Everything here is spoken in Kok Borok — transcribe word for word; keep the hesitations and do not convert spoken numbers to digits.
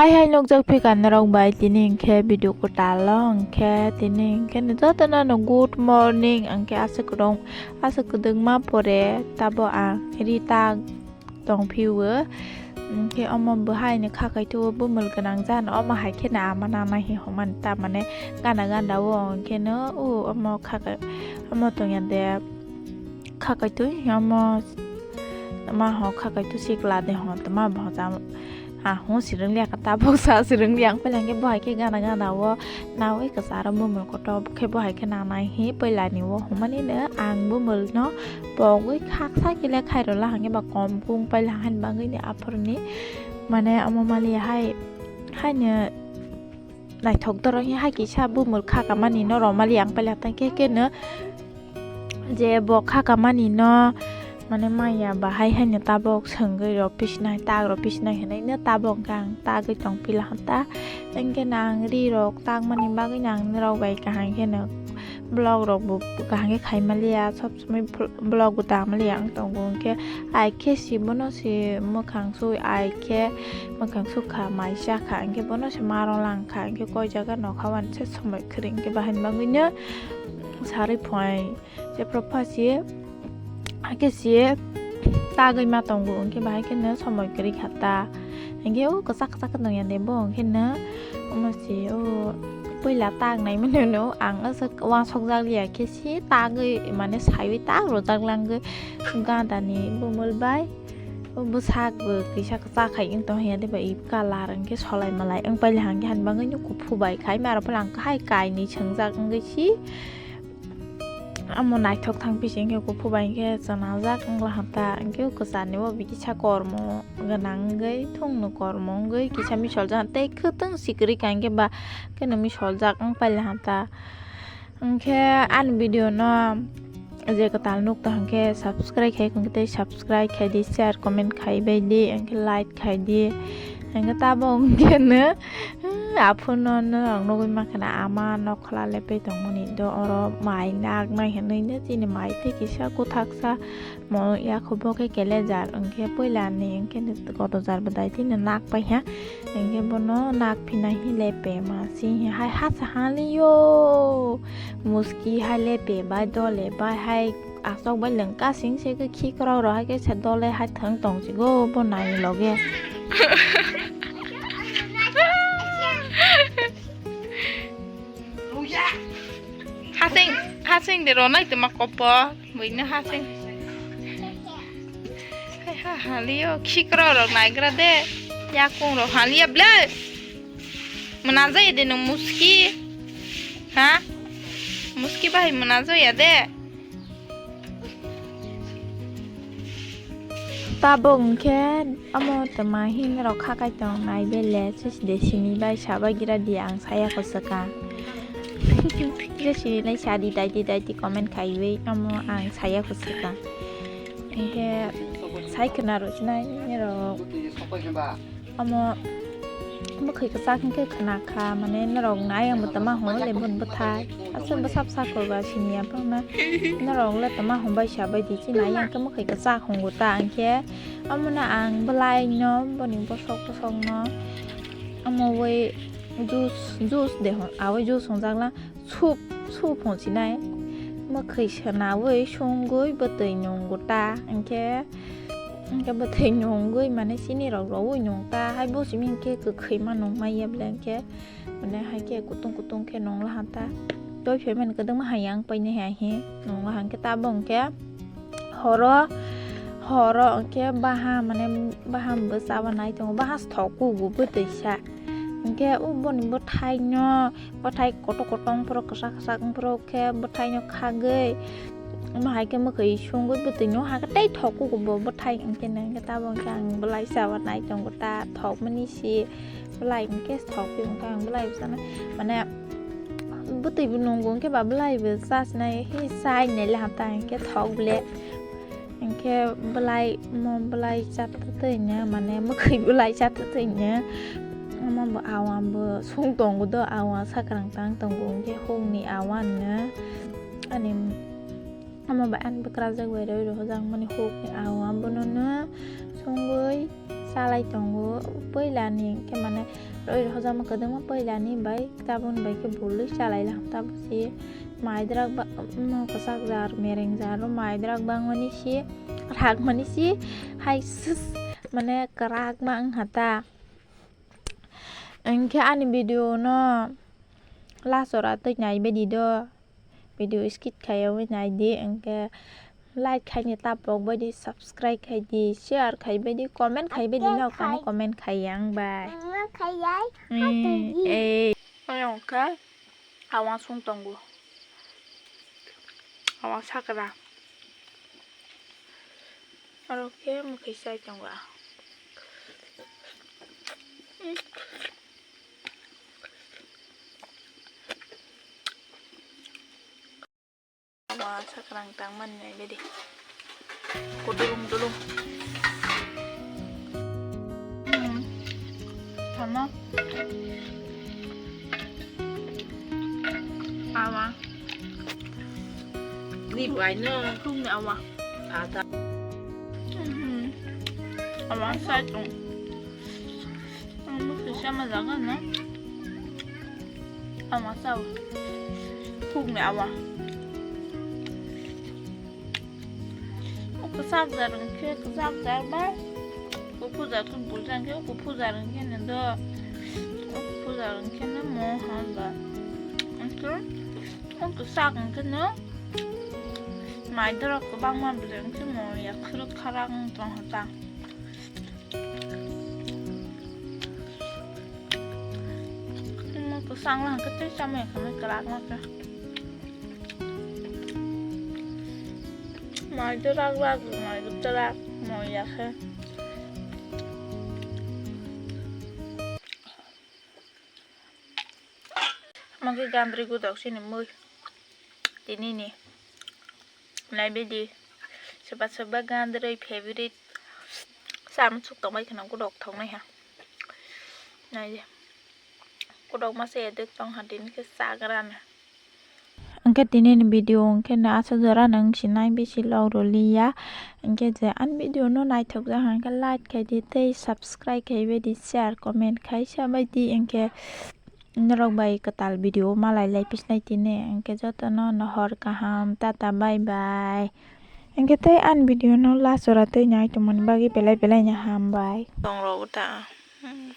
Hai hai, nukjak phi ka norok bai tini hwnkhe video kwtal o hwnkhe tini hwnkhe jotono no good morning hwnkhe aswk kwdwng aswk kwdwngma pore tabo ang ri ta tong phiyo hwnkhe omo bo haino kha kaithuo bumul gwnang jani omo hai kheno ama nangnai hinwi hwnmani tamani gana gana o hwnkhe no o omo kha kai omo tongya de. Kha kaitwi omo ma ho kha kaitwi sikla de ho tma bo jam. Ha ho sirung liya ka tabuk sa sirung liya ang pele hwnkhe bo hai khe gana gana o nawi kwcharo bumul kotor khe bo hai khe nangnai hi puila ni o hwnmani no ang bumul no pogwi khaksa kile khairok la hwnkhe ba kom kung paila hani bagwi ni aphuru ni mane omo mali hai haino. Naithok dorong hai kisa bumul kha kamani no romali ang pailak tang khe khe no je bo kha kamani no mane maya bahai haino tabok swngwi rw pisinai tak rw pisinai hinwi no tabok hwnkhe ang tagwi tong pila hwn ta hwnkhe no ang ri rok tangmani bagwi no ang norok bai kaham khe no vlog rok bo kaham khe khai maliya sob somoi vlog bo ta maliya ang tongo hwnkhe ai khe si bono se mwkhang sui ai khe. Mwkhang sukha, mai chakha, hwnkhe bono se ma rwlang kha, hwnkhe koi jaga nokha uanse somoi kwrwi, hwnkhe bahai ni bagwi no sarwi phai se propha se, hakhe se tagwi ma tongo, hwnkhe bahai kheno somoi kwrwi kha ta, hwnkhe o kwchak kwchak khe tongya de bo, hwnkhe no omo se o puila tag nai mano no ang aswk uansuk jak liya khe se tagwi mane saiwi tag rwjak langwi gada ni bumul bai. O bwsak bo kisa kwchak hai wng tong ya de ba i colour hwnkhe solai malai wng paile hwnkhe hani bagwi no kuphu bai khai ma rok phano ang hai kainwi swngjak wngwi si. Amo naithok thang pisi wngkhe kuphu bai wngkhe chwnajak wngla hwn ta hwnkhe o kwchar ni bo kisa kormo gwnang wngwi thung no kormo wngwi kisa misoljak tei kwthwng sikiri ka hwnkhe ba khe no misoljak wng paile hwn ta. Hwnkhe ani video no je kwtal nuk tong hwnkhe subscribe khai khwngkhe tei subscribe khai di, share comment khai bai di, hwnkhe like khai di. Hwnkhe tabok hwnkhe no aphuru no norok nugwi mankha na ama nokhola lepui tongmani do oro mai nak nai hinwi no chini mai tei kisa kwthaksa. Mo yakhwbo khe kelejar, hwnkhe puila ni hwnkhe kotojar bo dai tini nak paikha, hwnkhe bono nak phina hi lepe ma si hai hasa haliyo, muski hai lepe bai dole bai hai asok bai lwngka sing se khe khikrok rok hai khe se dole hai thwng tongsigo bo nai loge. Hasing, hasing de ronai tuma kopo. Buino hasing. Hai ha, halio, khikro rok naigra de. Yakung rok halia ble. Manaja ya de nung muski. Ha? Muski bahai manaja ya de. Tabok hwnkhe omo toma hin rok kha kai tong nai bele sisi de sini bai sabai gira di ang saya ko swka. Je sini lai sa di dai di dai di comment khaiwi omo ang saya ko swka. Hwnkhe sai khwna rw sinai rok. Omo mwkhwi kwchak hwnkhe khwna kha, mane norok nai ang bo tama hwn le bun bwthai. Aswk bwsa bwsa kwrwba siniya phano norok le tama hwn bai sa bai di chini ai ang khe mwkhwi kwchak hwngo ta ang khe. Omo no ang bwlai no boni bosok bosok no omo wi juice, juice de hwn, awi juice hwnjak la. Sup, sup hwnsinai. Mwkhwi swnawi sungwi bwtwi nungo ta, hwnkhe, hwnkhe bwtwi nungwi mane chini rok rwui nung ta, hai bo simi hwnkhe kwkhwi ma nung maya bwle hwnkhe, mane hai khe kutung kutung khe nung laha ta. Toi phaimani kwdwkma hai yang painai hai hi nung laha hwnkhe tabok hwnkhe. Horo, horo hwnkhe baha mane baha bwsa bo nai tongo, baha sthok kugo bwtwi sa. Hwnkhe o boni bwthai no, bwthai kotor kotor wngphuru kwchak kwchak wngphuru khe bwthai no khagwi, omo hai khe mwkhwi sungwi bwtwi no hakhe tei thok kugo bo bwthai hwnkhe no hwnkhe tabok hwnkhe ang bwlai sa bo nai tongo ta thokmani si. Bwlai hwnkhe thok phi hwnkhe ang bwlai bwsano mane bwtwi bo nungo hwnkhe ba bwlai bo chasinai hi chai nai le hamta hwnkhe thok ble hwnkhe bwlai mo bwlai chatwtwi no mane mwkhwi bwlai chatwtwi no omo bo awan bo sung tongo do awan sakrang tang tongo hwnkhe hukni awan no ani omo bai ani bwkrajak bai roi rohorjak mani hukni awan bono no sungwi. chalai tongo. Puila ni khe mane roi hojama kwdwma puila ni bai tabuk ni bai khe bului chalai lang tabuk si mai dwrak ba-, mm, kwchak jar mereng jar o mai dwrak bangmani si rak mani si hai sus mane kwrak ma wngkha ta. Hinkhe ani video no last ora twi nai baidi do, video skip khaiyawi nai di, hinkhe like khaini taprok baidi, subscribe khai di, share khai baidi, comment khai baidi, nok tani comment khai yang bai. Ang khaiyai, Mm, hai tong di. Eh. Ayong khe awang sung tongo. Awang sakra. Aro khe mwkhwi chai tongo ang. Awa sakrang tangmani naibadi. Kudulung dulung. Hmm. Tama. Awa. Di bai no. Thumni awa. Ada. Hmm. Awa sai tong. Ang bwswk sama jaga no. Ama sao. Khukni awa. O kwchak jar wngkhe kwchak jar bai. Kuphur jar khe buja wngkhe o kuphur jar wngkhe no do. O kuphur jar wngkhe no mo hamba. Wngkhe o kwchak wngkhe no. Mai dorok kwbangma bwlai wngkhe mo yakhwrwk kharak wng tong kha ta. Omo kwchang lang khe tei chamani kwrak no khe. Mai dwrak rak, mai dwrak, moi ya khe. Omo khe gandri gudok chini mui. Tini ni. Naibidi. Soba soba gandri favorite. Samsuk tongbai kheno gudok thoknai ha. Naidi. Gudok masa edek tong ha tini khe chagrana. Hwnkhe tini ni video hwnkhe no aswk jora no wng sinai bisi log rwliya. Hwnkhe je ani video no naithok jak hwnkhe like khai di tei subscribe khai bai di share comment khai sa bai di hwnkhe. Norok bai kwtal video malai lai pisnai tini, hwnkhe jotono no hor kaham, tata, bye bye. Hwnkhe tei ani video no last jora tei nai tongmani bagwi belai belai no hambai. Tongrok ta. Hmm.